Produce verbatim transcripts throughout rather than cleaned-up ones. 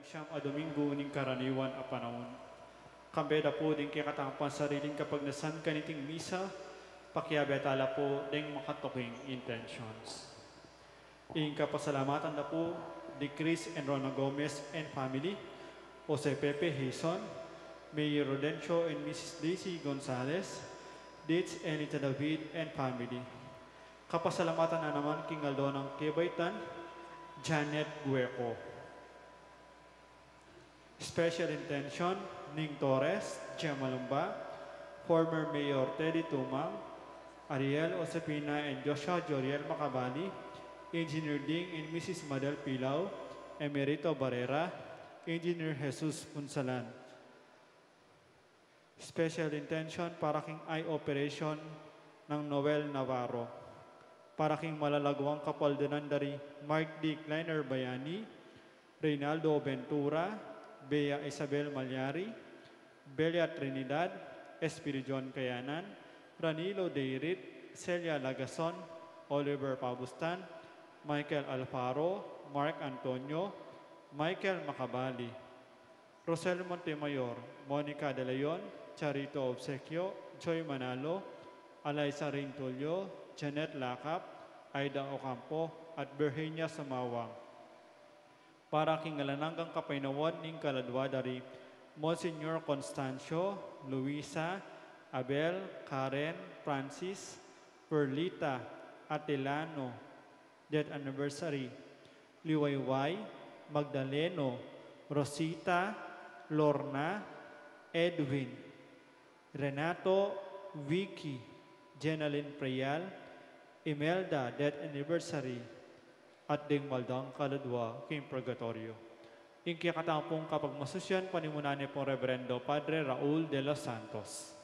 Siyam a Domingo ning karaniwan a panaun. Kambe da pu ding kekatamung sariling kapagnasan kaniting misa, pakiabe tala pu ding makatuking intentions. Ing kapasalamatan da pu di Chris and Rona Gomez and family, Jose Pepe Hizon, Mayor Rodencio and Missus Daisy Gonzalez, Ditz and Lita David and family. Kapasalamatan na naman king aldo nang kebaitan, Janet Gueco. Special intention, Ning Torres, Gemma Lumba, former Mayor Teddy Tumang, Ariel Osepina and Joshua Joriel Macabali, Engineer Ding and Missus Madel Pilau, Emerito Barrera, Engineer Jesus Punsalan. Special intention para king eye operation nang Noel Navarro. Para king malalaguang kapaldanan da ri Mark D. Kleiner Bayani, Reynaldo Ventura, Bea Isabel Malyari, Belia Trinidad, Espiridion Kayanan, Ranilo Deirit, Celia Lagason, Oliver Pabustan, Michael Alfaro, Mark Antonio, Michael Macabali, Rosel Montemayor, Monica De Leon, Charito Obsequio, Joy Manalo, Alaisa Rintulio, Janet Lakap, Aida Ocampo, at Virginia Sumawang. Para king alang anggang kapaynawan ning kaladua da ri Monsignor Constancio, Luisa, Abel, Karen, Francis, Perlita, Atilano, death anniversary, Liwayway, Magdaleno, Rosita, Lorna, Edwin, Renato, Vicky, Jenalyn Prial, Imelda, death anniversary, at ding maldang kaladua king purgatorio. Ing kekatamung kapagmasusyan, panimunan ne pung Reverendo Padre Raul de los Santos.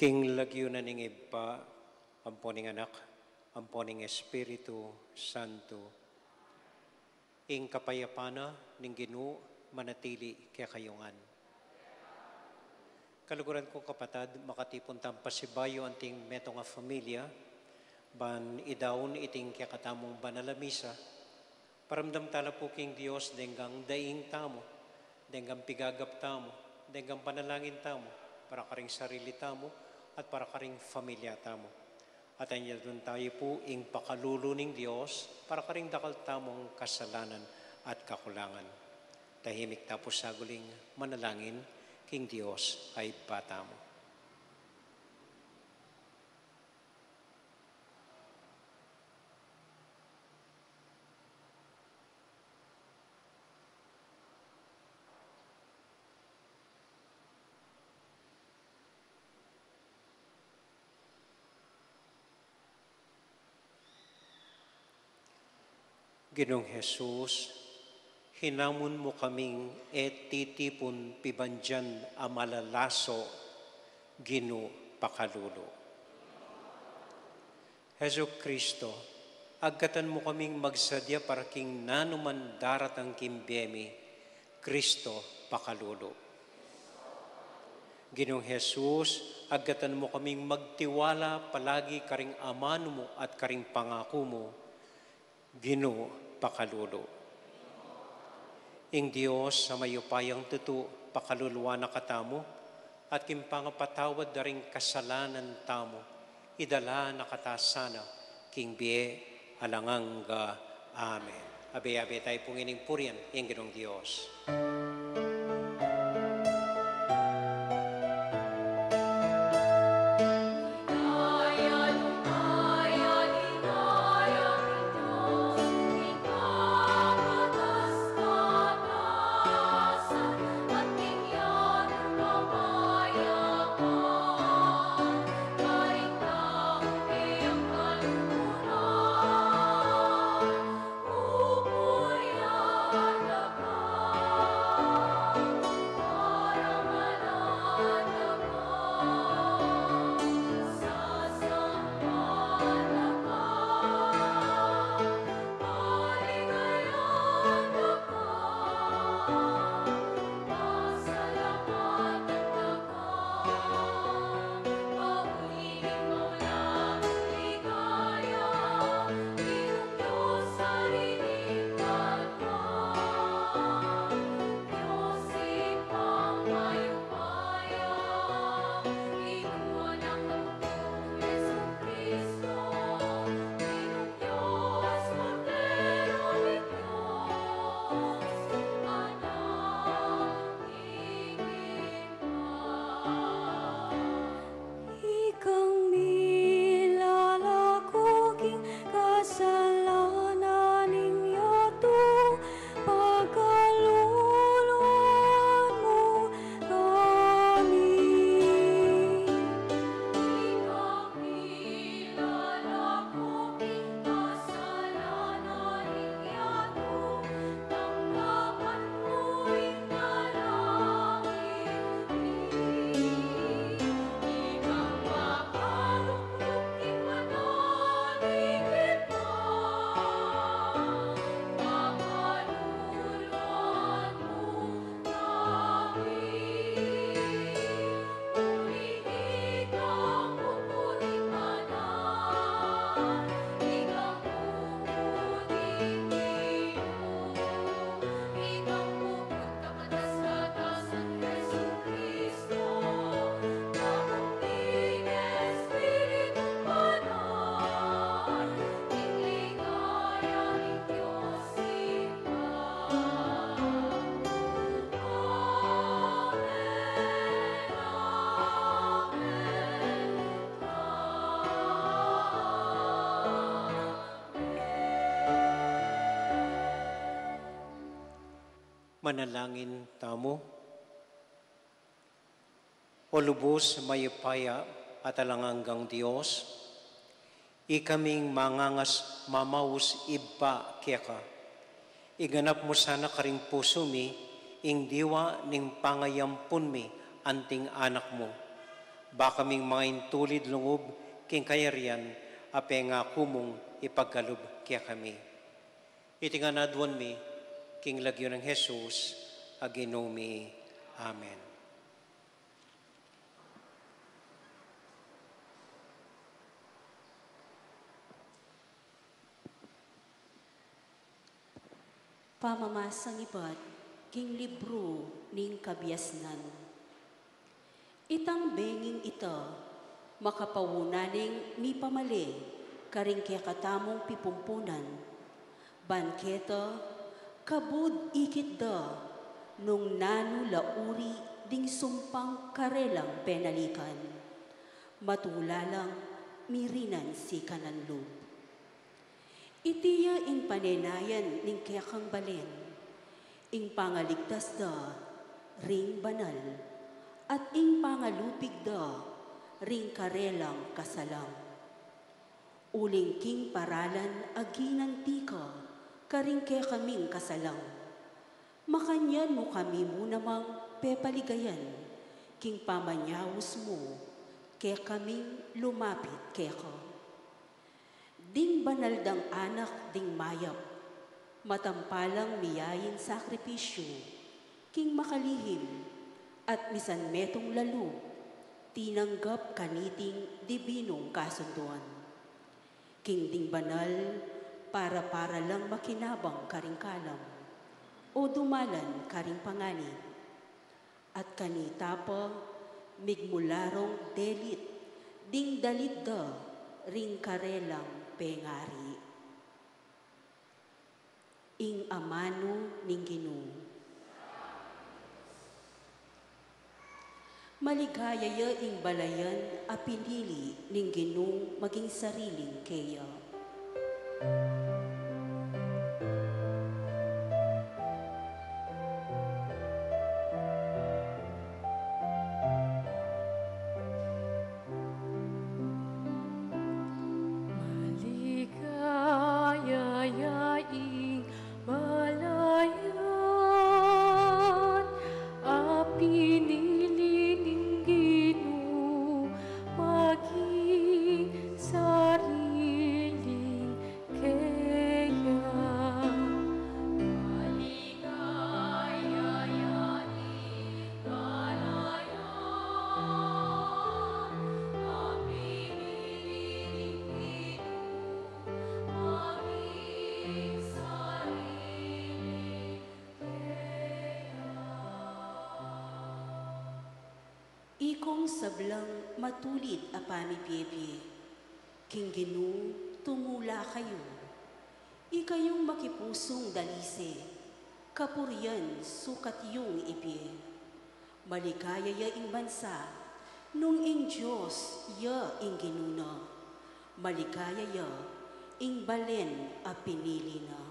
King lagyu na ning Ibpa, ampo ning Anak, ampo ning Espiritu Santo. Ing kapayapan na ning Ginu manatili kekayu ngan. Kaluguran ku, kapatad, makatipun tamu pasibayu anting metung a familia, ban idaun iting kekatamung banal a misa, paramdam tala pu king Dios deng daing tamu, deng pigagap tamu, deng panalangin tamu, para karing sarili tamu, at para karing familia tamu. At anyadun tayu pu ing pakalulu ning Dios, para karing dakal tamung kasalanan at kakulangan. Tahimik ta pu saguling manalangin king Dios a Ibpa tamu. Ginung Jesus, hinamun mu kaming e titipun pibandian a malalaso, Ginu, pakalulu. Jesucristo, agkatan mu kaming magsadia para king nanuman daratang king bie mi, Cristo, pakalulu. Ginung Jesus, agkatan mu kaming magtiwala palagi karing amanu mu at karing pangaku mu, Ginu, pakalulu. Ing Dios a mayupayang tutu, pakaluluan na katamu, at king pangapatawad da ring kasalanan tamu, idala na kata sana king bie alang angga. Amen. Abe-abe tayu pu ngening purian ing Ginung Dios. Ikang milalako king kasalanan ning yatu, pakaluluan mu kami. Ikang milalako king kasalanan ning yatu, Manalangin tamu. O lubus mayupaya at alang anggang Dios, ikaming mangangas mamaus Ibpa keka. Iganap mu sana karing pusu mi ing diwa ning pangayampun mi anting anak mu. Ba kaming mangintulid lungub king kayarian a pengaku mung ipagkalub kekami. Iti ngan aduan mi king lagyu nang Jesus a Ginu mi. Amen. Pamamasang ibat king libru ning Kabiasnan. Itang benging ita, makapauna neng mipamale karing kekatamung pipumpunan, ban keta kabud ikit da nung nanu la uri ding sumpang karelang penalikan, matula lang mirinan sikanan lub. Iti ya ing panenayan ning kekang balen, ing pangaligtas da ring banal, at ing pangalupig da ring karelang kasalang. Uling king paralan a ginanti ka karing kekaming kasalang, makanyan mu kami mu namang pepaligayan king pamanyaus mu kekaming lumapit keka. Ding banal dang anak ding mayap, matampalang miyain sakripisyu king makalihim at misan metung la lub, tinanggap kaniting dibinung kasunduan. King ding banal, para-para lang makinabang karing kalam, o dumalan karing panganib. At kanita pa, migmula rong delit ding dalit da ring karelang pengari. Ing amanu ning Ginu. Maligaya ya ing balayan a pinili ning Ginung maging sariling keya. Maligaya ya ing balayan a pinili ning Ginu maging sariling keya. Maligaya ya ing balayan a pinili ning Ginu maging sariling keya. Ikong sablang matulid a pamibie-bie, king Ginu tumula kayu. Ikayung makipusung dalise, kapurian sukat yung ibie. Maligaya ya ing bansa nung ing Dios ya ing Ginu na. Maligaya ya ing balen a pinili na.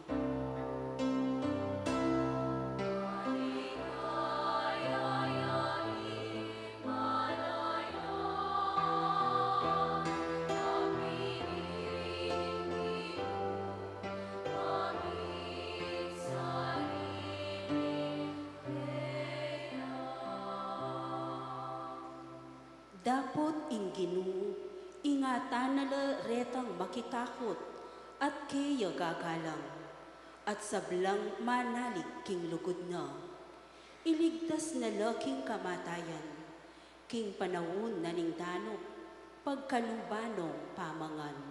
Dapot ing Ginu, ingatan na la retang makitakut at keya gagalang, at sablang manalig king lugud na. Iligtas na la king kamatayan, king panaun na ning danup, pagkaluban nong pamangan.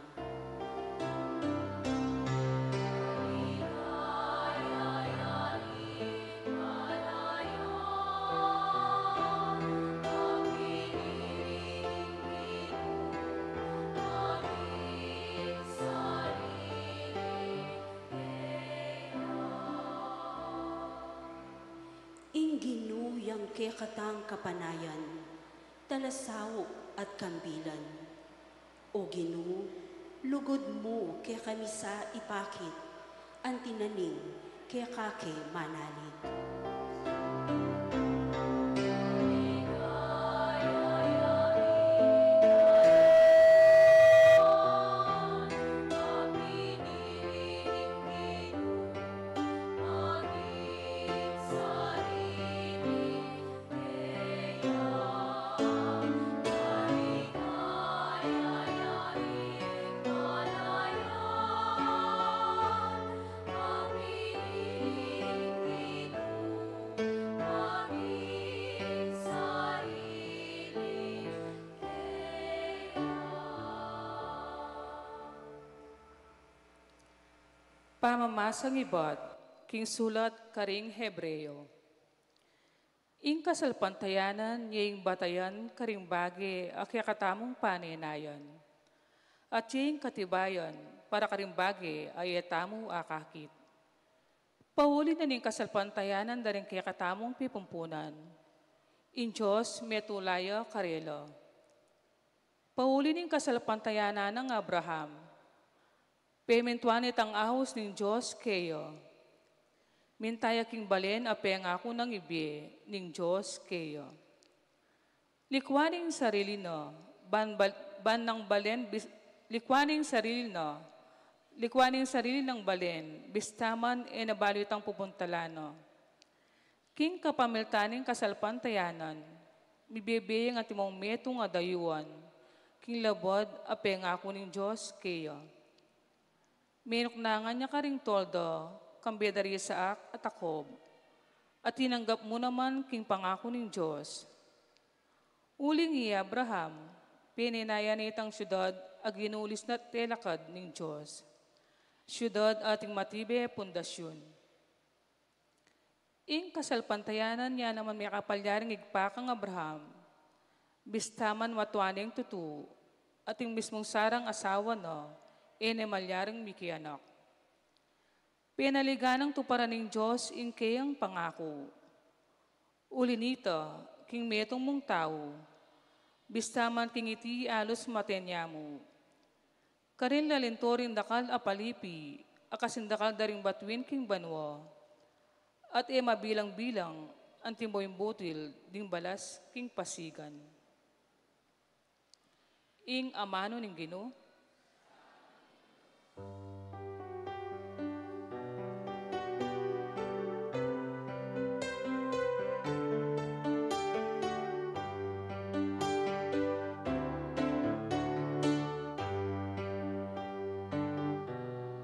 Ing Ginu yang kekatang kapanayan, talasaup at kambilan. O Ginu, lugud mu kekami sa ipakit, anti na ning keka ke manalig. Pamamasang ibat king sulat karing Hebreo. Ing kasalpantayanan ya ing batayan karing bage a kekatamung panenayan, at ya ing katibayan para karing bage a e tamu akakit. Pauli na ning kasalpantayanan da ring kekatamung pipumpunan, ing Dios metung la ya karela. Pauli ning kasalpantayanan nang Abraham, pemintuan itang aus ning Dios keya. Minta ya king balen a pengaku nang ibie ning Dios keya. Likuan ing sarili na, ban, bal, ban nang balen, bis, likuan ing sarili na, likuan ing sarili nang balen, bista man e na balu itang pupuntalan na. King kapamilatan ning kasalpantayanan, mibie ya ing atimong metung a dayuan, king labad a pengaku ning Dios keya. Menuknangan ya karing tolda, kambe da ri Isaac at Jacob, at tinanggap mu naman king pangaku ning Dios. Uling i Abraham, penenaya ne itang siudad a ginulis na telakad ning Dios, siudad ating matibe pundasyun. Ing kasalpantayanan ya naman mekapalyaring ibpa kang Abraham, bista man matua neng tutu, at ing mismung Sarang asawa na, e ne malyaring mikianak. Penaligan nang tuparan ning Dios ing keyang pangaku. Uli nita, king metung mung tau, bista man king iti alus mate ne mu. Karin lalinto ring dakal a palipi, a kasing dakal da ring batuin king banua, at e mabilang-bilang, antimo ing butil ding balas king pasigan. Ing amanu ning Ginu.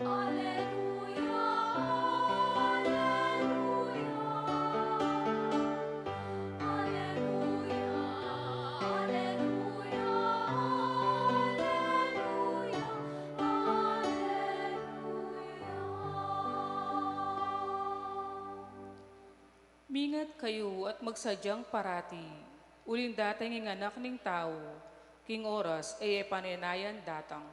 Aleluya, aleluya, aleluya, aleluya, aleluya, aleluya. Mingat kayu at magsadyang parati, uling datang ing Anak ning Tau, king oras a e panenayan datang.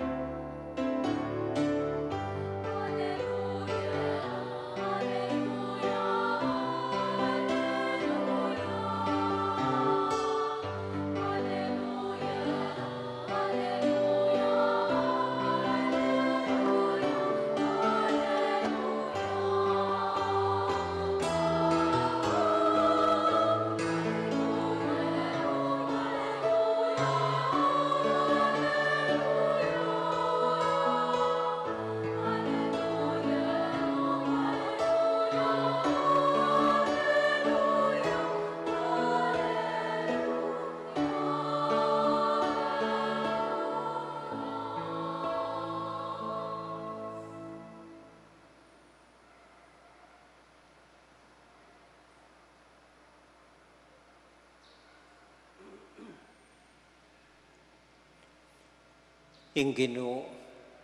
Ing Ginu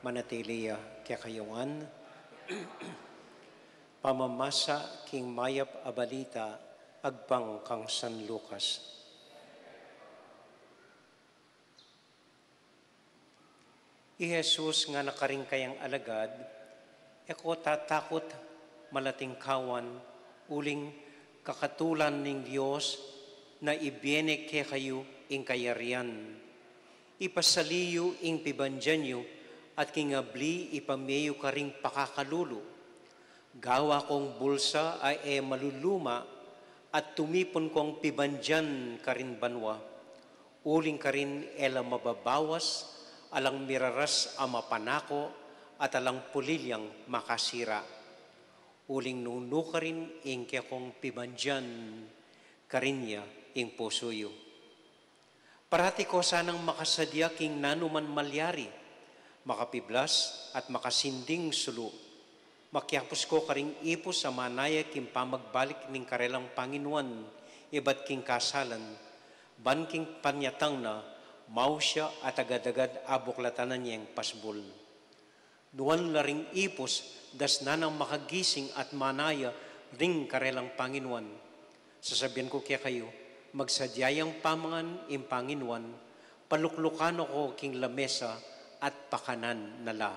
manatili ya kekayu ngan. Pamamasa king mayap a balita agpang kang San Lucas. I Jesus ngana karing kayang alagad, "E ko tatakut malatingkawan, uling kakatulan ning Dios na ibie ne kekayu ing kayarian. Ipasali yu ing pibandian yu, at king abli ipamie yu karing pakakalulu. Gawa kong bulsa a e maluluma, at tumipun kong pibandian karin banua. Uling karin e la mababawas, alang miraras a mapanako, at alang pulilyang makasira. Uling nung nukarin ing kekong pibandian, karin ya ing pusu yu." Parati ko sanang makasadia king nanuman malyari, makapiblas at makasinding sulu. Makiapus ko karing ipus a manaya king pamagbalik ning karelang Panginuan ibat king kasalan, ban king panyatang na, mau sya at agad-agad abuklatan na neng pasbul. Nuan la ring ipus, dasnan nang makagising at manaya ring karelang panginuan. Sasabian ku kekayu, magsadya yang pamangan ing panginuan, paluklukan na ko king lamesa at pakanan na la.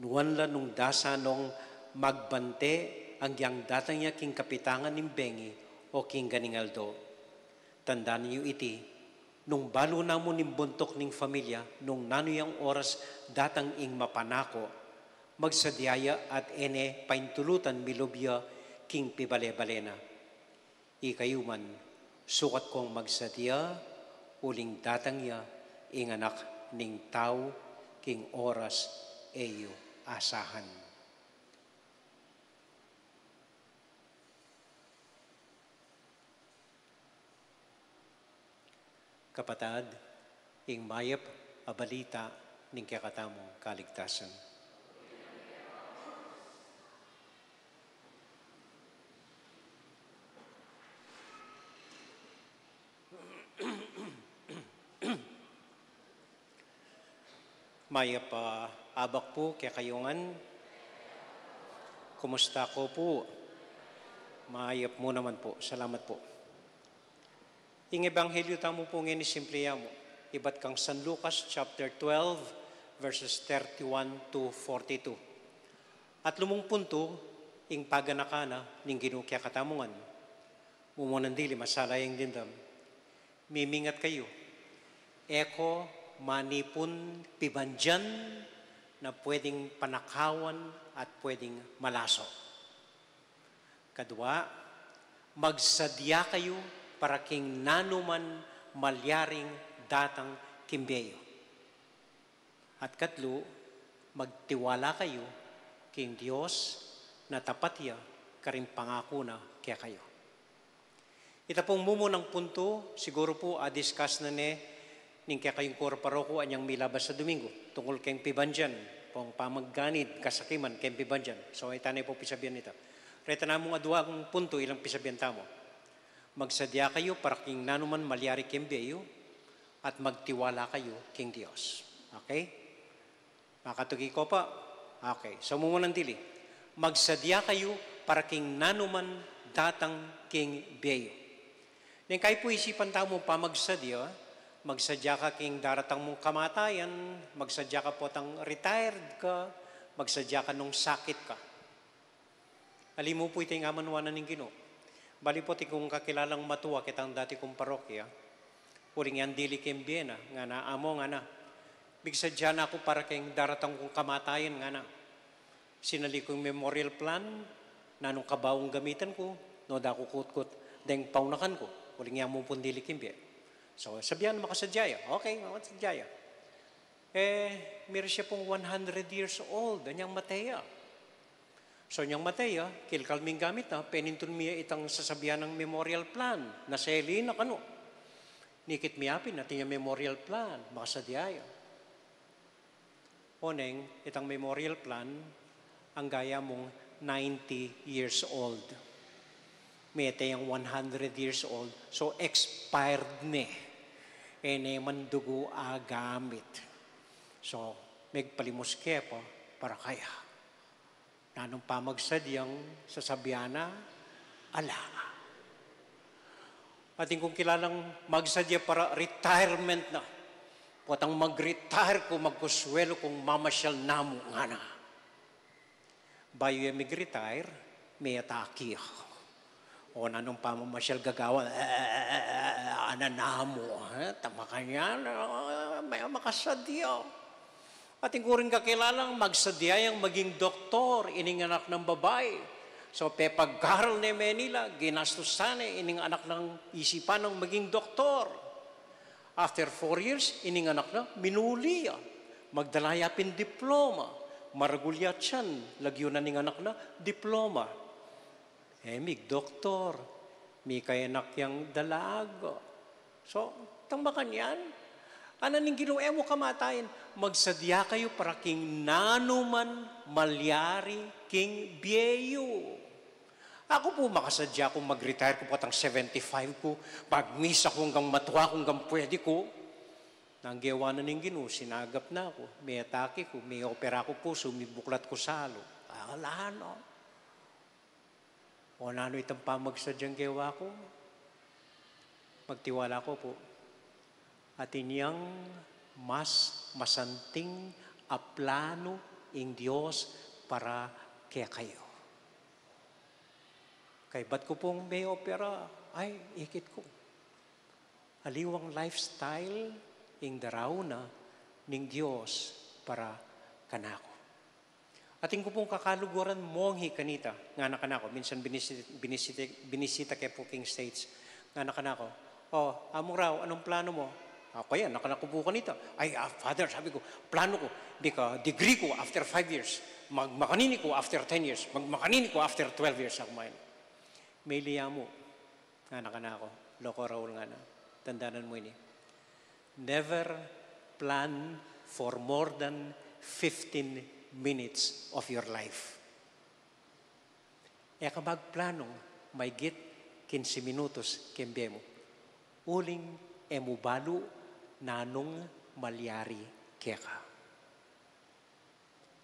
Nuan la nung dasan nong magbante agyang datang ya king kapitangan ning bengi o king ganing aldo. Tandan yu iti, nung balu na mu ning buntuk ning familia, nung nanu yang oras datang ing mapanako, magsadya ya at e ne paintulutan milub ya king pibale-bale na. Ikayu man, sukat kong magsadya, uling datang ya ing Anak ning Tau king oras e yu asahan. Kapatad, ing mayap a balita ning kekatamung kaligtasan. Mayap a abak pu kekayu ngan. Kumusta ko pu? Mayap mu naman pu. Salamat pu. Ing ebanghelyo tamu pu ngeni simple ya mu. Ibat kang San Lucas chapter twelve, verses thirty-one to forty-two. Atlu mung puntu ing paganakan na ning Ginu kekatamu ngan. Mumunan dili, masala yang dimdam. Mimingat kayu. E ko manipun pibandian na pwedeng panakawan at pwedeng malaso. Kadua, magsadya kayu para king nanuman malyaring datang king bie yu. At katlu, magtiwala kayu king Dios na tapat ya karing pangaku na kekayu. Ita pung mumunang puntu, siguru pu a-discuss na ne ning kekayung kura paroko anyang milabas a Domingo, tungkul keng pibandian, pung pamagganid, kasakiman keng pibandian. So, ita ne pu pisabian ita. Reta namung aduang puntu ilang pisabian tamu. Magsadya kayu para king nanuman malyari king bie yu, at magtiwala kayu king Dios. Okay? Makatuki ko pa? Okay. So, mumunan dili. Magsadya kayu para king nanuman datang king bie yu. Neng kayu pu isipan tamu pamagsadya, magsadya ka king daratang mung kamatayan, magsadya ka potang retired ka, magsadya ka nung sakit ka. Ali mu pu ita ing amanuan na ning Ginu. Bali pu atin kung kakilalang matua ketang dati kung parokya. Uling yang dili king bie na, ngana, "Amo," ngana, "migsadya na ku para keng daratang kung kamatayan," ngana. Sinali ku ing memorial plan, nanung kabaung gamitan ku, no da ku kutkut deng paunakan ku, uling yang mu pung dili king bie. So, sabian makasadya ya. Okay, makasadya ya. E, mira siya pung one hundred years old, anyang mate ya. So, anyang mate ya, kilkal ming gamit na, penintun mi ya itang sasabian nang memorial plan, naseli na kanu. Nikit mi apin, atin yang memorial plan, makasadya ya. Oneng, itang memorial plan, anggaya mung ninety years old. Mete yang one hundred years old, so expired ne. E ne man dugu a gamit. So, megpalimus ke pa para kaya. Nanung pamagsadyang sasabian na, ala. Atin kung kilalang magsadya para retirement na. Potang mag-retire ku, magkuswelu kung mamasyal namu, ngana. Bayu ya mig-retire, miyataki. O nanung pamamasyal gagawan, e, ana namu, e, tama kanyan, e, maya makasadya. Atin ku ring kakilalang magsadya yang maging doktor, ining anak nang babai. So, pepagaral ne Manila, ginastusan ne, ining anak nang isipan nang maging doktor. After four years, ining anak na, minuli ya. Magdala ya pin diploma. Maragul ya tiyan, lagyu na ning anak na, diploma. E, mig doktor, mikayanak yang dalaga. So, tang makanyan, ana ning Ginu, e mu kamatayan, magsadya kayu para king nanuman malyari king bie yu. Aku pu, makasadya kung mag-retire ku potang seventy-five ku, magmisa ku anggang matua ku, anggang pwede ku. Nang gewa na ning Ginu, sinagap na ku, miyataki ku, miyopera ku pusu, mibuklat ku salu. Ala no. O nanu itang pamagsadyang kewa ku, magtiwala ku pu. Atin yang mas masanting a planu ing Dios para kekayu. Kaybat ku pung me-opera, ay, ikit ku. Aliwang lifestyle ing daraun na ning Dios para kanaku. Atin ku pung kakaluguran monghe kanita, ngana kanaku, minsan binisita, binisita, binisita ke pu king States. Ngana kanaku, "O, Among Rau, anong plano mo?" "Aku yan, ngana kanaku pu kanita. Ay, ah, Father," sabi ku, "plano ku, mika-degree ku after five years. Magmakanini ku after ten years. Magmakanini ku after twelve years." Aku main. Meli ya mu. Ngana kanaku, "Loko Raul," ngana, "tandanan mu ini. Never plan for more than fifteen minutes of your life." E ka magplanung maigit kinse minutos keng bie mu. Uling e mu balu nanung malyari keka.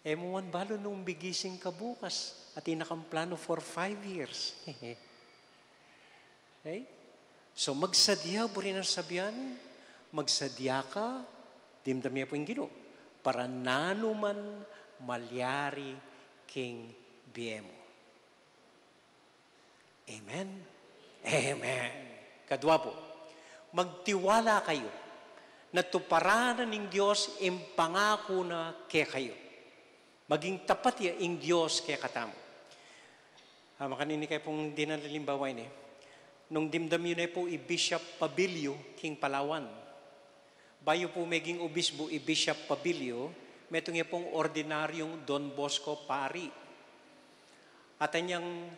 E mu man balu nung migising ka bukas at atin kang plano for five years. Okay? So, magsadya, buri nang sabian, magsadya ka, dimdam ya pu ing Ginu, para nanu man malyari king bie mu. Amen? Amen. Kadua pu, magtiwala kayu na tuparan na ning Dios ing pangaku na kekayu. Maging tapat ya ing Dios kekatamu. Ah, makanini kayu pung dinan alimbawa ini. Nung dimdam yu ne pu i Bishop Pabilio king Palawan. Bayu pu meging obisbu i Bishop Pabilio, metung ya pung ordinaryung Don Bosco pari. At anyang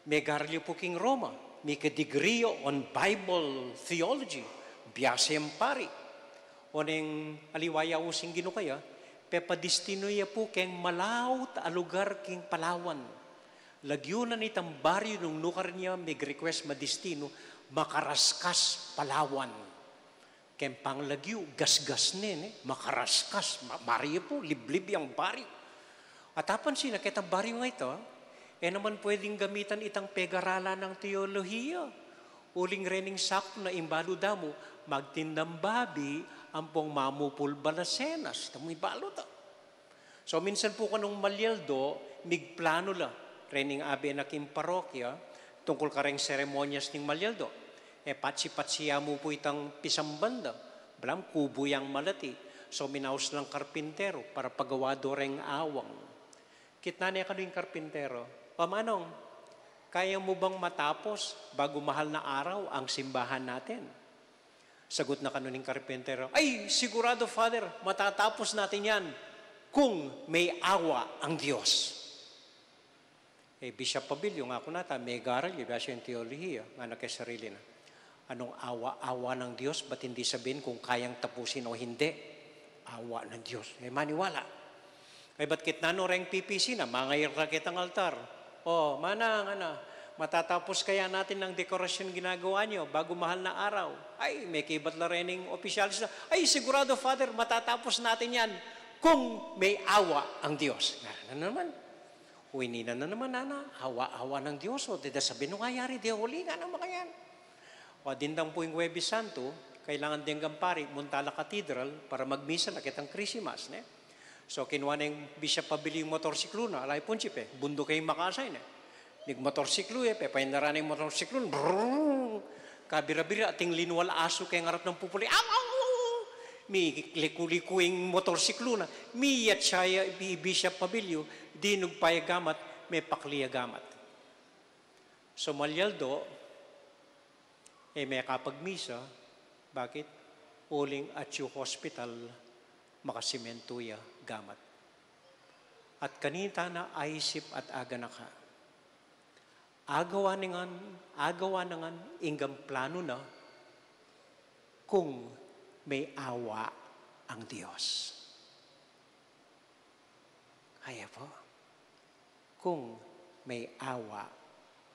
megaral ya pu king Roma, mika-degree ya on Bible theology, biasa yang pari. Oneng aliwa ya using Ginu kaya, pepadistinu ya pu keng malaut a lugar king Palawan. Lagyu na nitang baryu nung nukarin ya mig-request madistinu, Makaraskas, Palawan. Keng panglagyu, gasgas ne, ne, Makaraskas, ma-, mari ya pu, liblib yang baryu. At apansin na ketang baryu nga ita, e naman pwedeng gamitan itang pegaralan nang teolohiya. Uling rening sakto na ing balu damu, magtindang babi, ampong mamupul balasenas. Tamu ing balu ta. So, minsan pu kanung malyaldo, migplano la rening abe na king parokya, tungkul kareng seremonyas ning malyaldo. E, patsi-patsi ya mu pu itang pisamban da, balamu kubu yang malati. So, minaus lang karpintero para pagawa do reng awang. Kitnan ne kanu ing karpintero, "O Manong, kaya mu bang matapos bago mahal na araw ang simbahan natin?" Sagot na kanu ning karpintero, "Ay, sigurado, Father, matatapos natin yan kung may awa ang Diyos." E, Bishop Pabilio, ngaku nata, megaral ya, biasa yang teolohiya, ngana keng sarili na, "Anong awa-awa ng Diyos? Ba't hindi sabihin kung kayang tapusin o hindi? Awa ng Diyos." E, maniwala. Kaybat kitnan no reng P P C na, mangayra ketang altar. "O, manang, ana, matatapos kaya natin ang dekorasyon ginagawa niyo bago mahal na araw?" Ay, mekibat la rening opisyalis na, "Ay, sigurado, Father, matatapos natin yan kung may awa ang Diyos." Na, na naman. Uy, nina na naman, ana, awa-awa ng Diyos. O, dida sabihin nung ayari, de huli nga naman kayan. O, dindang pu ing Huwebes Santo, kailangan denggang pari, munta la katedral para magmisa na ketang Christmas, ne? So, kinua neng Bishop Pabilio ing motorsiklu na, alay punsipe, bunduk e ing makasay, ne? Migmotorsiklu e, pepaindaran neng motorsiklu, brrrr! Kabira-bira, ating linwal asu keng arap nang pupuli, aw, aw, aw, aw! Miliku-liku ing motorsiklu na, miyatsa ya i Bishop Pabilio, dinug pa ya gamat, mepakli ya gamat. So, malyaldo, e mekapagmisa, bakit? Uling atyu hospital, makasimentu ya gamat. At kanita na aisip at aganaka. Agawa na ngan, agawa na ngan, inggang planu na, kung may awa ang Diyos. Kaya po, kung may awa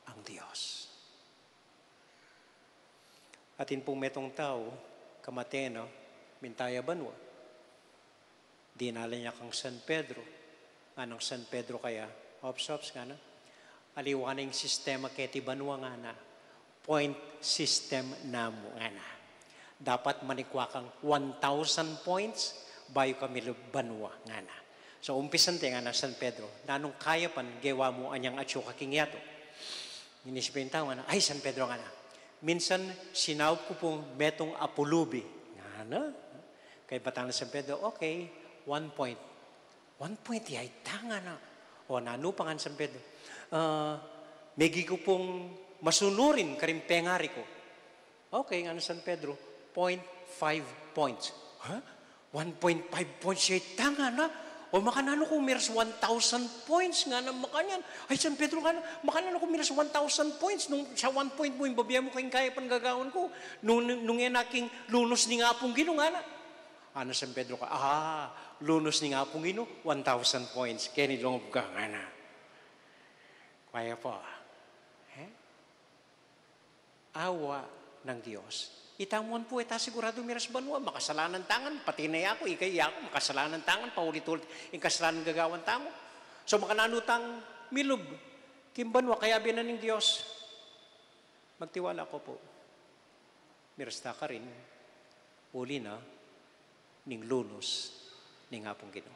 ang Diyos. Atin pung metung tau, kamate na, minta ya banua. Dinala ne kang San Pedro. Nganang San Pedro kaya, Ops, ops, ngana. Aliwa na ing sistema keti banua, ngana. Point system namu, ngana. Dapat manikwa kang one thousand points bayu ka milub banua, ngana. So, umpisan te, ngana San Pedro, nanung kayapan gewa mu anyang atyu ka king yatu? Inisip ning tau, ngana, ay, San Pedro, ngana, minsan sinaup ku pung metung a pulubi, ngana. Kaybat nang San Pedro, okay, one point. One point ya ita, ngana. O nanu pa, ngan San Pedro? Ah, megi ku pung masunurin karing pengari ku. Okay, ngan San Pedro, point five points. Ha? One point five points ya ita, ngana. O makananu kung miras one thousand points, ngana, makanyan. Ay, San Pedro, ngana, makananu kung miras one thousand points nung sa one point mu, ing babie mu king kayapan gagawan ku nung, nung e na king lunus ning Apung Ginu, ngana. Ngana San Pedro ka, ah, lunus ning Apung Ginu, one thousand points. Keni lungub ka, ngana. Kaya po, eh? Awa ng Diyos. Ita mu pu, e ta siguradu miras banua, makasalanan ta ngan, pati na yaku, ika, yaku, makasalanan ta ngan, paulit-ulit ing kasalanan gagawan tamu. So, makananu tang milub king banua kayabe na ning Diyos? Magtiwala ko pu. Miras ta karin, uli na ning lunus ning Apung Ginu.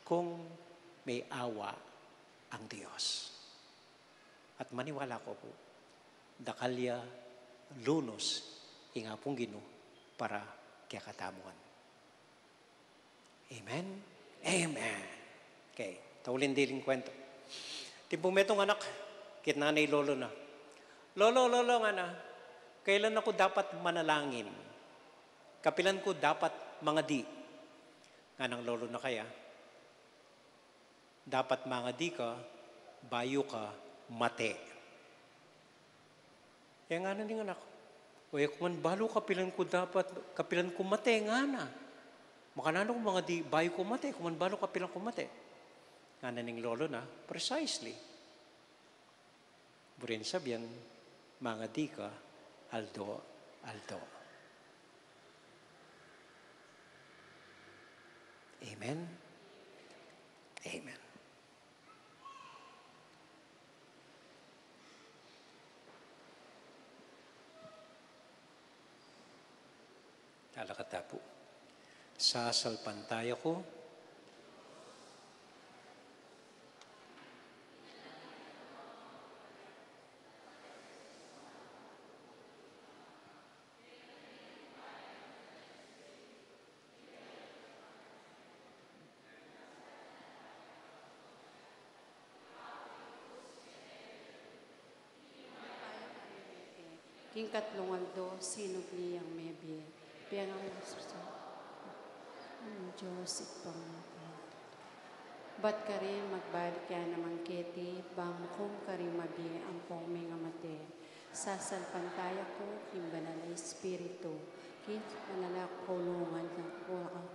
Kung may awa ang Diyos. At maniwala ko pu, dakal ya lunus ing Apung Ginu para kekatamu ngan. Amen? Amen. Okay, tauli ing diling kwento. Timpung metung anak, kitnan na ing lolo na. Lolo, lolo, ngana, kailan aku dapat manalangin? Kapilan ku dapat mangadi? Nganang lolo na kaya, dapat mangadi ka bayu ka mate. E ngana ning anak, o e ku ngan balu kapilan ku dapat, kapilan ku mate, ngana. Makananu kung mangadi bayu ku mate, e ku ngan balu kapilan ku mate? Ngana ning lolo na, precisely. Buring sabian, mangadi ka aldo-aldo. Amen? Amen. Talakad ta pu. Sasalpantaya ku. King katlung aldo, sinubli yang mebie. Piang ang masusa. Ang Diyos, ipang natin. Bat karin magbalik ya naman keti, bang mukum karing mabie ampong mengamate. Sasalpantaya ku king Banal a Espiritu, king banal a kulungan ng kuwak.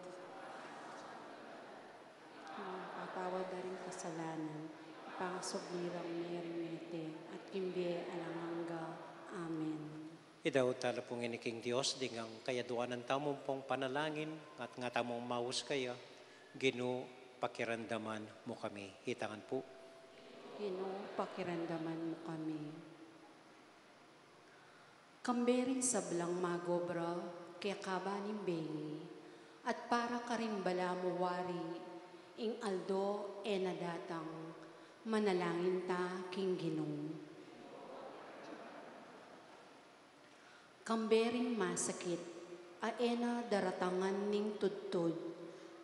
Patawad da ring kasalanan, ipangasubli rang mie ring mete, at king bie alang angga. Amen. Idautan ta la pu ngeni king Dios ding kayaduanan tamu pung panalangin, at nga tamung maus kaya, Ginu, pakiramdaman mu kami. Itangan pu. Ginu, pakiramdaman mu kami. Kambe ring sablang magobra kekaba ning bengi, at para karing balamu wari, ing aldo e na datang, manalangin ta king Ginu. Kambe ring masakit a e na daratangan ning tudtud,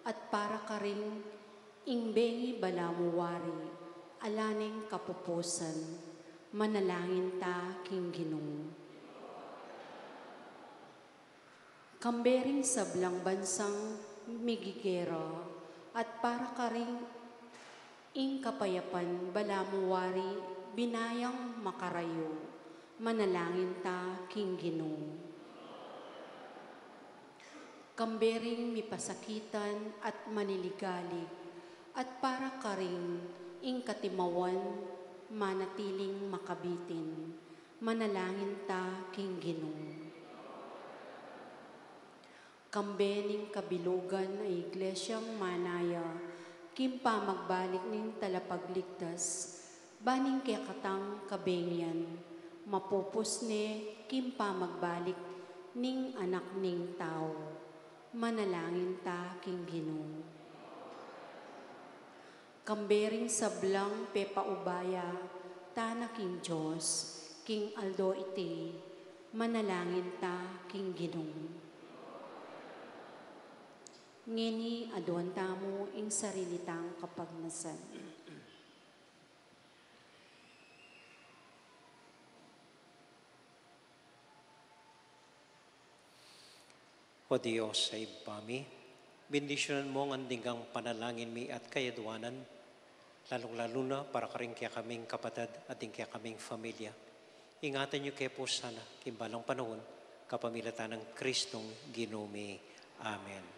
at para karing ing bengi balamu wari, ala neng kapupusan, manalangin ta king Ginu. Kambe ring sablang bansang migigera, at para karing ing kapayapan balamu wari binayang makarayu, manalangin ta king Ginu. Kambe ring mipasakitan at maniligalig, at para karing ing katimawan manatiling makabitin, manalangin ta king Ginu. Kambe ning kabilugan a iglesyang manaya king pamagbalik ning Talapagligtas, ban ing kekatang kabengyan mapupus ne king pamagbalik ning Anak ning Tau. Manalangin ta king Ginu. Kambe ring sablang pepaubaya tana king Dios king aldo iti, manalangin ta king Ginu. Ngeni aduan tamu ing sarili tang kapagnasan. O Dios a Ibpa mi, bendisyunan mu ngan ding panalangin mi at kayaduanan, lalung-lalu na para karing kekaming kapatad at ding kekaming familia. Ingatan yu ke pu sana king balang panaun, kapamilatan nang Kristong Ginu mi. Amen.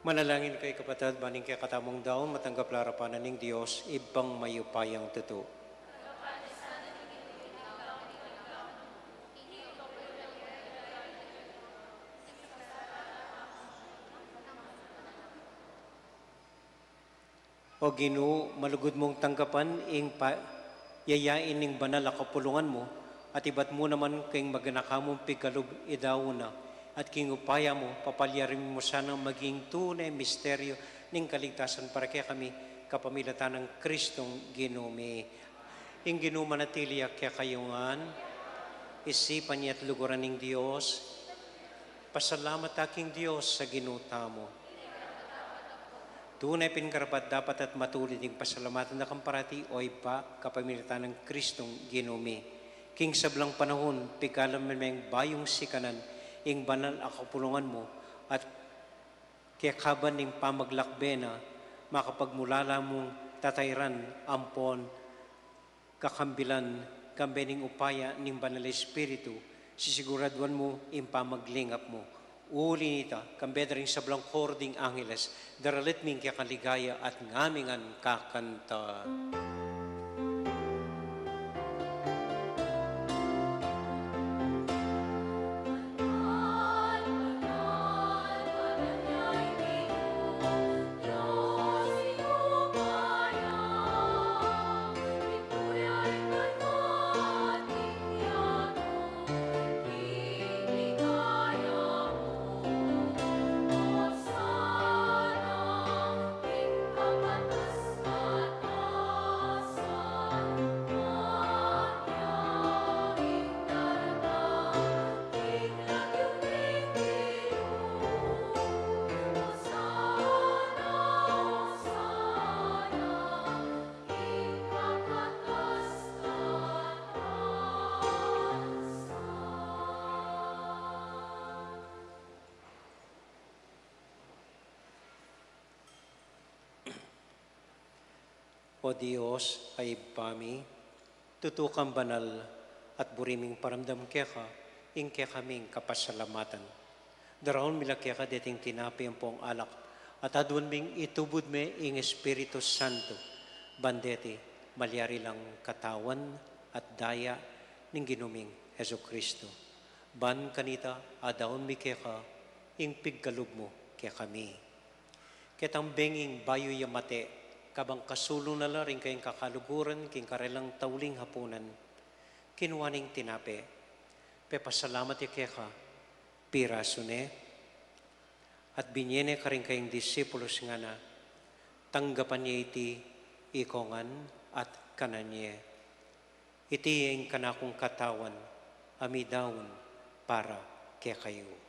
Manalangin kayu, kapatad, ban ing kekatamung daun matanggap la arapan na ning Dios, Ibpang mayupayang tutu. O Ginu, malugud mung tanggapan ing pa-, yayain ning banal a kapulungan mu, at ibat mu naman king maganaka mung pigkalub i daun na, at king upaya mu, papalyarin mu sanang maging tune misteryo ning kaligtasan para kekami, kapamilatan nang Kristong Ginu mi. Ing Ginu manatili ya kekayu ngan, isipan ya at luguran ning Dios. Pasalamat ta king Dios a Ginu tamu. Tune pin karapat-dapat at matulid ing pasalamatan da ka parati, o Ibpa, kapamilatan nang Kristong Ginu mi. King sablang panahun, pigalan me ing bayung sikanan ing banal a kapulungan mu, at kekaban ning pamaglakbe na, makapagmulala mung tatairan ampon kakambilan, kambe ning upaya ning Banal Espiritu, sisiguraduan mu ing pamaglingap mu. Uli na nita, kambe da ring sablang koro ding angeles, daralit mi ing kekang ligaya at ngamin ngan kakanta. O Dios a Ibpa mi, tutu kang banal, at buri ming paramdam keka ing kekaming kapasalamatan. Daraun mi la keka deting tinape ampong alak, at aduan ming itubud me ing Espiritu Santo, ban deti malyari lang katawan at daya ning Ginu ming Jesucristo. Ban kanita, adaun mi keka ing pigkalub mu kekami. Ketang benging bayu ya mate, kabang kasulung na la ring kayang kakaluguran king karelang tauling hapunan, kinua ne ing tinape, pepasalamat ya keka, pirasu ne, at binie ne karing kayang disipulus, ngana, tanggapan ye iti ikong ngan at kanan ye. Iti ing kanakung katawan a midaun para kekayu.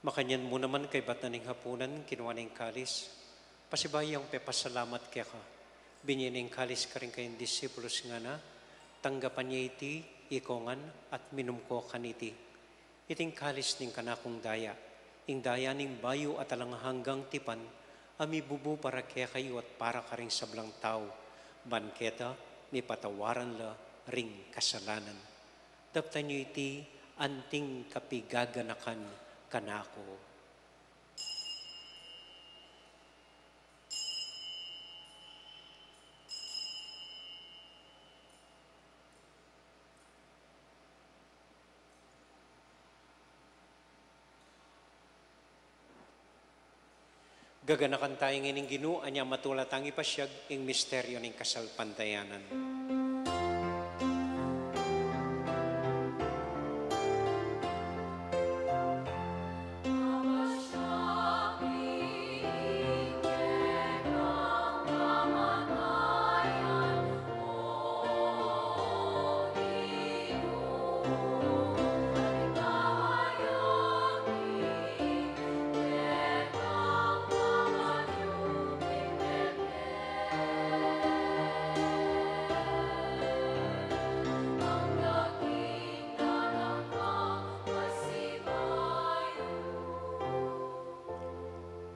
Makanyan mu naman kaybat na ning hapunan, kinua ne ing kalis, pasibayu yang pepasalamat keka, binie ne ing kalis karing kayang disipulus, ngana, tanggapan ye iti ikong ngan at minum ko kaniti. Iti ing kalis ning kanakung daya, ing daya ning bayu at alang hanggang tipan, a mibubu para kekayu at para karing sablang tau, ban keta mipatawaran la ring kasalanan. Daptan yu iti anting kapigaganakan kanaku. Gaganakan tamu ngeni ing Ginu, anya matula tang ipasiag ing misteryu ning kasalpantayanan.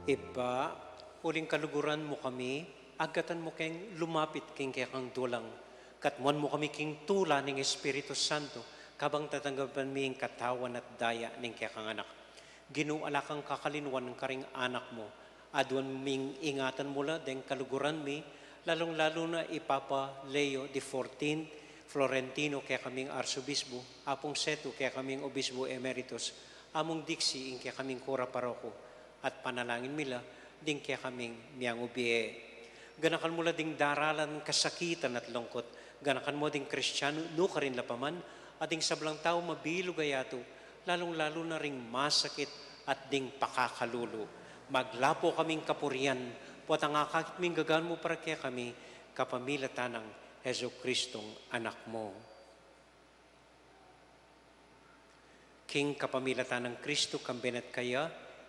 Ibpa, uling kaluguran mu kami, agkatan mu keng lumapit king kekang dulang, katmuan mu kami king tula ning Espiritu Santo, kabang tatanggapan mi ing katawan at daya ning kekang Anak. Ginu, ala kang kakalinuan karing anak mu. Aduan ming ingatan mu la deng kaluguran mi, lalung-lalu na i Papa Leo the fourteenth Florentino, kekaming Arsobisbu, Apung Setu, kekaming Obisbu Emeritus, Among Dixie, ing kekaming kura paroko, at panalangin mi la ding kekaming miang ubie. Ganakan mu la ding daralan, kasakitan at lungkut. Ganakan mu ding Kristianu nukarin la pa man, at ding sablang tau mabilug a yatu, lalung-lalu na ring masakit at ding pakakalulu. Maglapo kaming kapurian, potang akakit ming gagan mu para kekami, kapamilatan nang Jesucristong Anak mu. King kapamilatan nang Kristo, kambe na at kaya,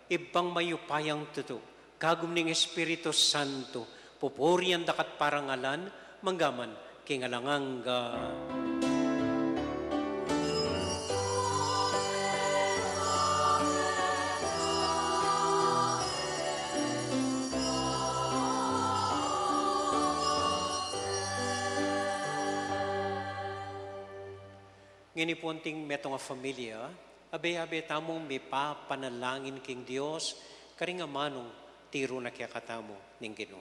Ibpang mayupayang tutu, kagum ning Espiritu Santo, pupurian da ka at parangalan, mangga man king alang angga. Ngeni pu, anting metung a familia, abe-abe tamung mipapanalangin king Dios, karing amanung tiru na kekatamu ning Ginu.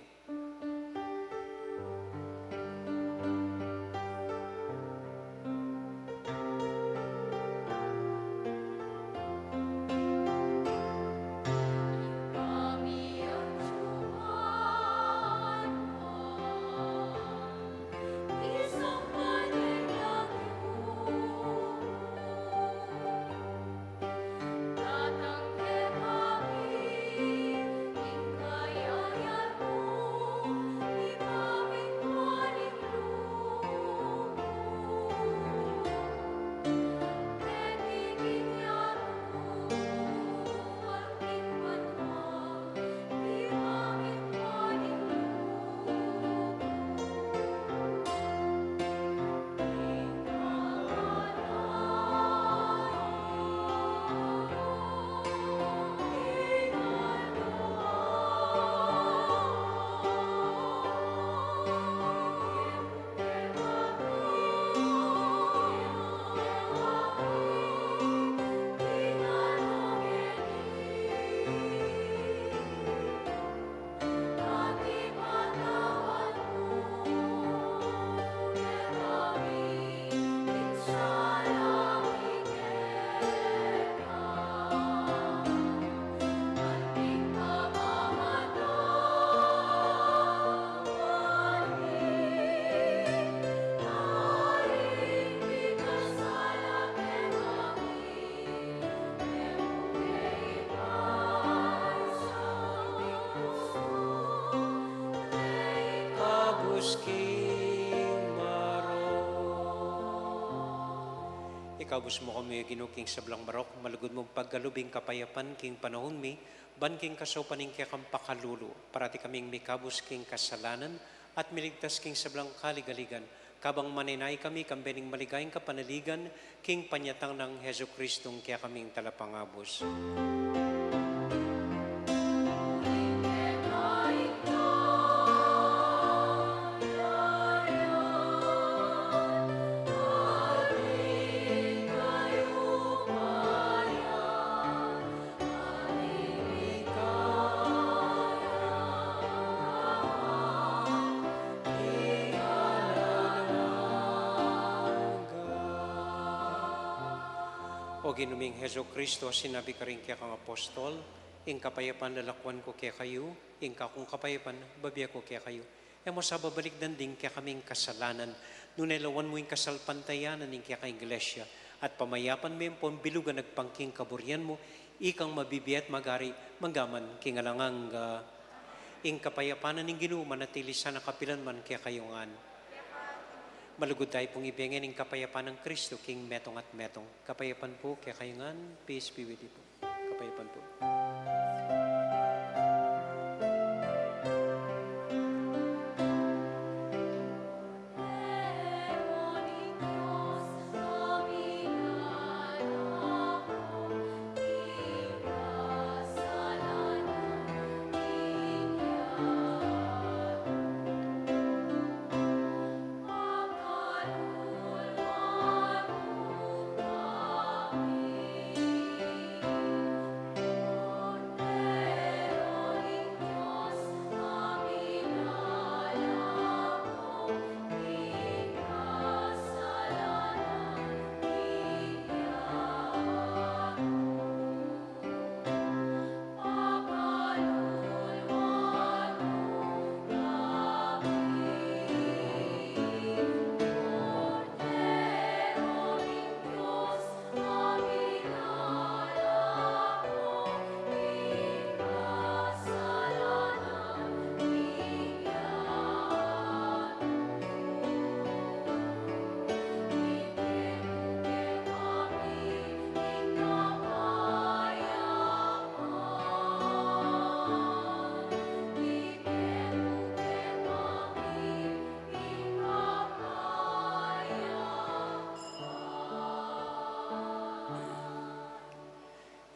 Ikabus king marok. Ikabus mu kami, Ginu, king sablang marok, malugud mung pagkalub ing kapayapan king panaun mi, ban king kasaupan ning kekang pakalulu, parati kaming mikabus king kasalanan, at miligtas king sablang kaligaligan, kabang manenaya kami kambe ning maligayang kapanaligan, king panyatang nang Jesucristong kekaming Talapangabus. O Ginu ming Jesucristo, sinabi karing kekang apostol, ing kapayapan lalakuan ku kekayu, ing kakung kapayapan bibie ku kekayu. E mu sa babalikdan ding kekaming kasalanan, nune lawan mu ing kasalpantayanan ning kekang Iglesia, at pamayapan me ampon bilugan agpang king kaburian mu, ikang mabibie at magari, mangga man king alang angga. Ing kapayapan na ning Ginu manatili sana kapilan man kekayu ngan. Malugud tayu pung ibie ngan ing kapayapan nang Kristo king metung at metung. Kapayapan pu kekayu ngan, peace be with you pu. Kapayapan pu.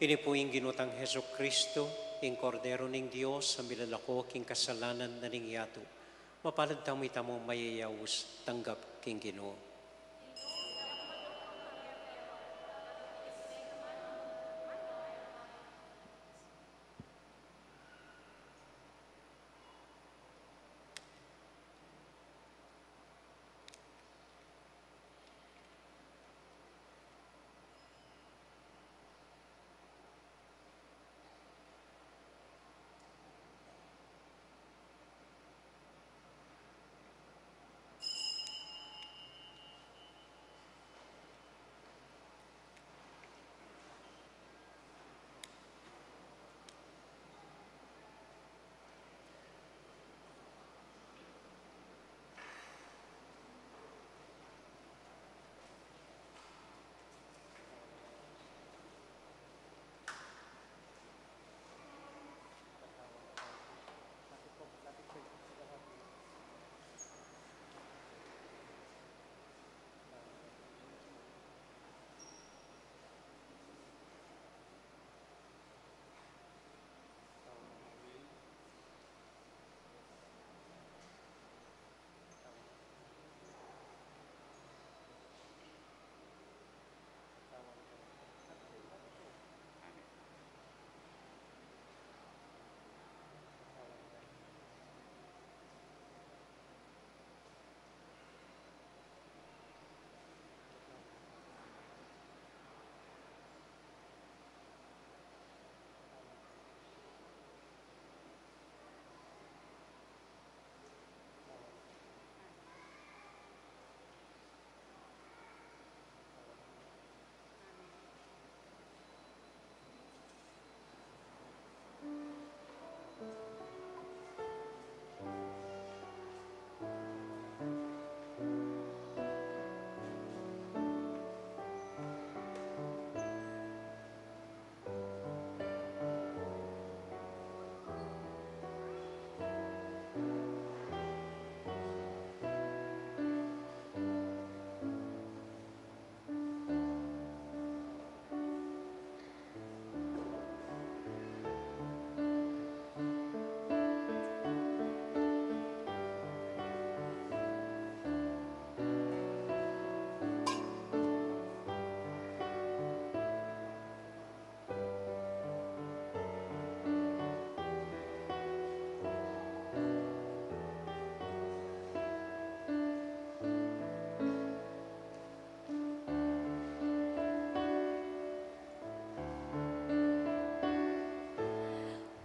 Ini pu ing Ginu tang Jesucristo, ing Kordero ning Dios, a milalako king kasalanan na ning yatu. Mapalad tamu itamu mayayaus tanggap king Ginu.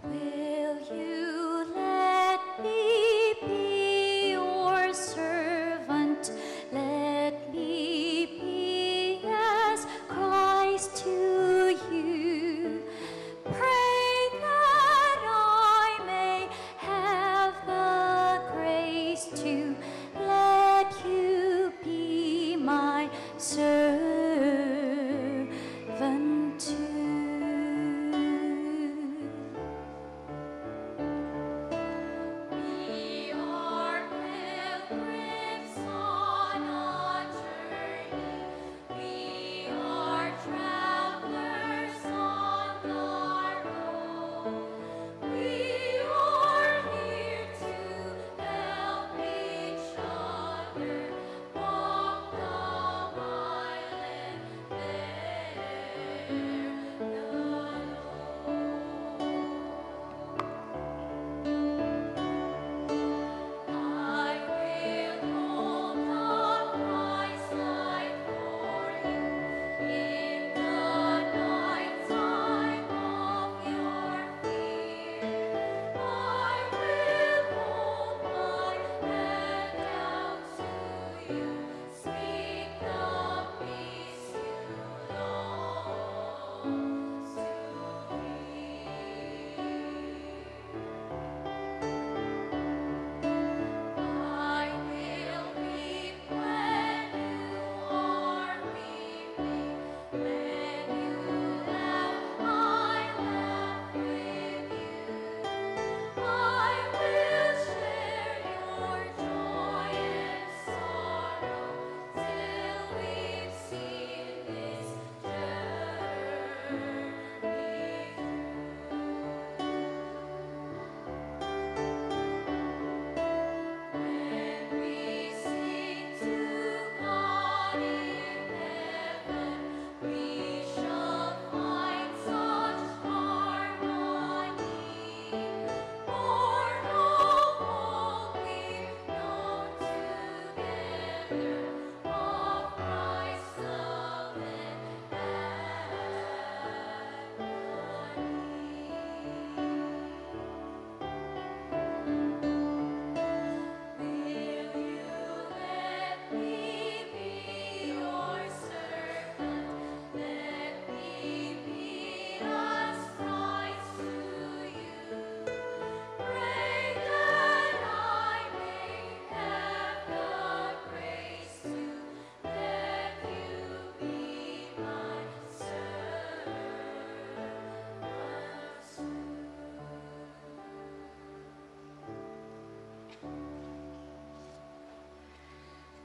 Will you let me be your servant? Let me be as Christ to you. Pray that I may have the grace to let you be my servant too. We are pilgrims on a journey. We are travelers on the road. We are here to help each other walk the mile.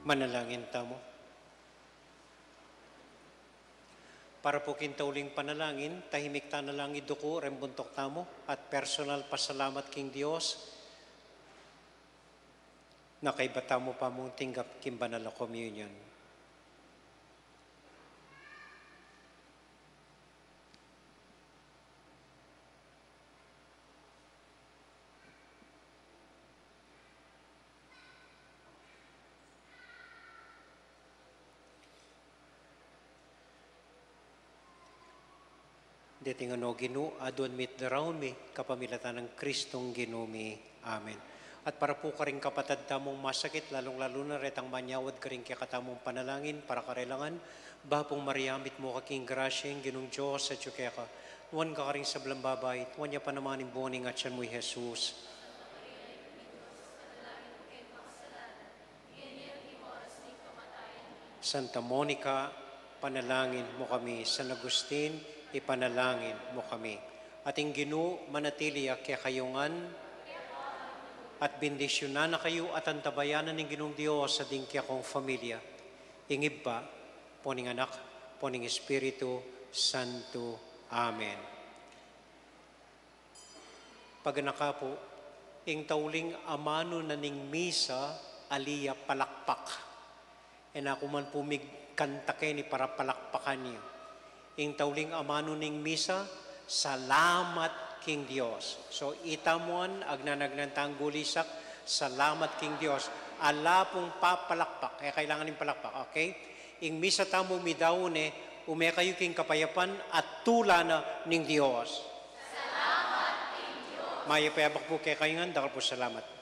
Manalangin tamu. Para pu king tauling panalangin, tahimik tana lang iduku reng buntuk tamu at personal pasalamat king Dios na kaybat tamu pa mung tinggap king banal a communion. Deti ngan, O Ginu, aduan mi at daraun mi kapamilatan nang Kristong Ginu mi. Amen. At para pu karing kapatad tamung masakit, lalung-lalu na retang manyawad karing kekatamung panalangin para karela ngan, Bapu Maria, mitmu ka king grasya, ing Ginung Dios atyu keka. Nuan ka karing sablang babai, nuan ya pa naman ing bunga ning atyan mu, i Jesus. Santa Monica, panalangin mu kami. San Agustin, ipanalangin mu kami. At ing Ginu manatili ya kekayu ngan, at bendisyunan na kayu at antabayanan ning Ginung Dios a ding kekong familia, ing Ibpa, ampo ning Anak, ampo ning Espiritu Santo. Amen. Paganaka pu, ing tauling amanu na ning misa, ali ya palakpak. E na ku man pu migkanta keni para palakpakan yu. Ing tauling amanu ning misa, salamat king Dios. So, ita mu ngan, agnan-agnan tang gulisak, salamat king Dios. Ala pung papalakpak, e kailangan ing palakpak, okay? Ing misa tamu midaun ne, ume kayu king kapayapan at tula na ning Dios. Salamat king Dios. Mayap a abak pu kekayu ngan, dakal pung salamat.